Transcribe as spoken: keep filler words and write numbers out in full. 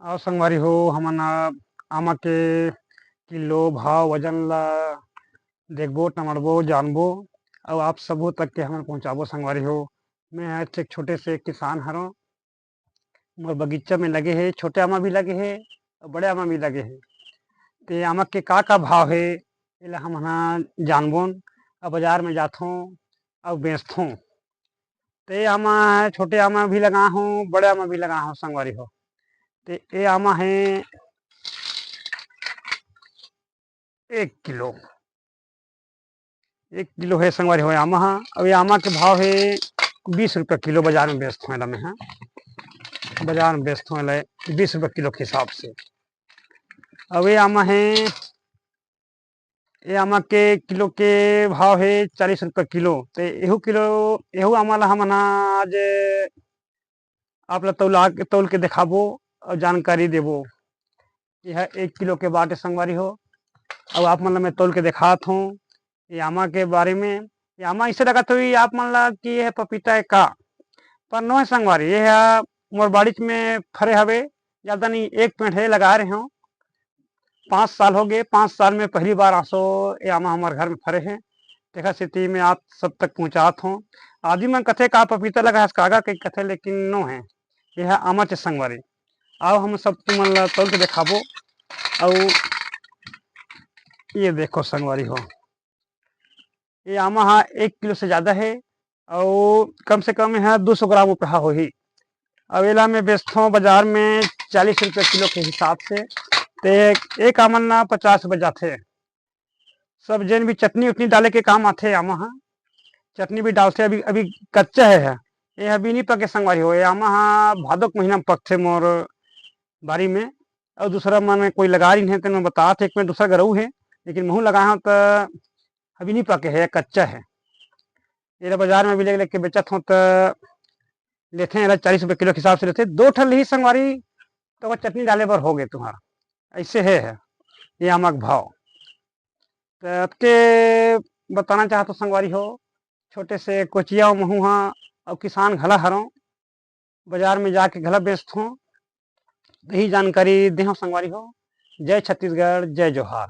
अउ संगवारी हो, हमन ह आमा के किलो भाव वजन ला देखबो, टमड़बो, जानबो, अउ आप सबो तक के हमन पहुँचाबो संगवारी हो। मैं ह एक छोटे से किसान हरों, मोर बगीचा में लगे हे, छोटे आमा भी लगे हे अउ बड़े आमा भी लगे हे। ते आमा के का-का भाव हे, एला हमन ह जानबोन। अउ बाजार में जाथों अउ बेचथों। ते आमा, छोटे आमा भी लगा हूँ, बड़े आमा भी लगा हूँ संगवारी हो। ते ए आमा हे एक किलो, एक किलो हे संगवारी हो आमा हा। अउ ये आमा के भाव हे बीस रुपया किलो, बाजार में बेचथों एला मैं हा, बाजार में बेचथों एला बीस रुपया किलो के हिसाब से। अउ ये आमा हे, ये आमा के किलो के भाव हे चालीस रुपया किलो। ते एहू किलो, एहू आमा ला हमन आज आप ला तौला के, तौल के देखाबो अउ जानकारी देबो। यह एक किलो के बाटे संगवारी हो। अउ आप मन ला मैं तौल के देखात हूँ ये आमा के बारे में। ये आमा ऐसे लगत होही आप मन ला कि यह पपीता है का, पर नो है संगवारी, ये मोर बाड़ीच में फरे हवे। ज्यादा नहीं, एक पेड़ हे, लगा रहे हो। पाँच साल हो गए, पाँच साल में पहली बार आसो ये आमा हमारे घर में फरे हैं। देखा सिटी में आप सब तक पहुँचात हों। आदमी मन कथे का पपीता लगा है, कागा के कथे, लेकिन नो है, यह आमा चे संगवारी। आओ हम सब तुमन ला तोल के देखाबो। अउ ये देखो संगवारी हो, ये आमा हा एक किलो से ज्यादा है, अउ कम से कम यह दो सौ ग्राम उपहा होही। अउ एला मैं बेचथों बाजार में चालीस रुपया किलो के हिसाब से। ते एक आमा ना पचास रुपया जाथे। सब जेन भी चटनी उटनी डाले के काम आथे आमा हा। चटनी भी डालथे। अभी, अभी कच्चा है, है। ये अभी नहीं पके संगवारी हो। ये आमा हा भादो के महीना में पकथे मोर बारी में। अउ दूसरा मन कोई लगा रही है, तेन में बतात हे, एक में दूसरा गरऊ है, लेकिन महू लगा हूँ तो अभी नहीं पके है, कच्चा है। एला बाजार में भी ले, लेके बेचत हों तो लेथे, एला चालीस रुपये किलो के हिसाब से लेथे। दो ठन लिही संगवारी, तो वो चटनी डाले बर हो गए तुम्हारा। ऐसे है, है ये आमा के भाव। तो अतके बताना चाहत हों संगवारी हो, छोटे से कोचिया महू हा, अउ किसान घला हरों, बाजार में जाके घला बेचथों। यही जानकारी देहों संगवारी हो। जय छत्तीसगढ़, जय जोहार।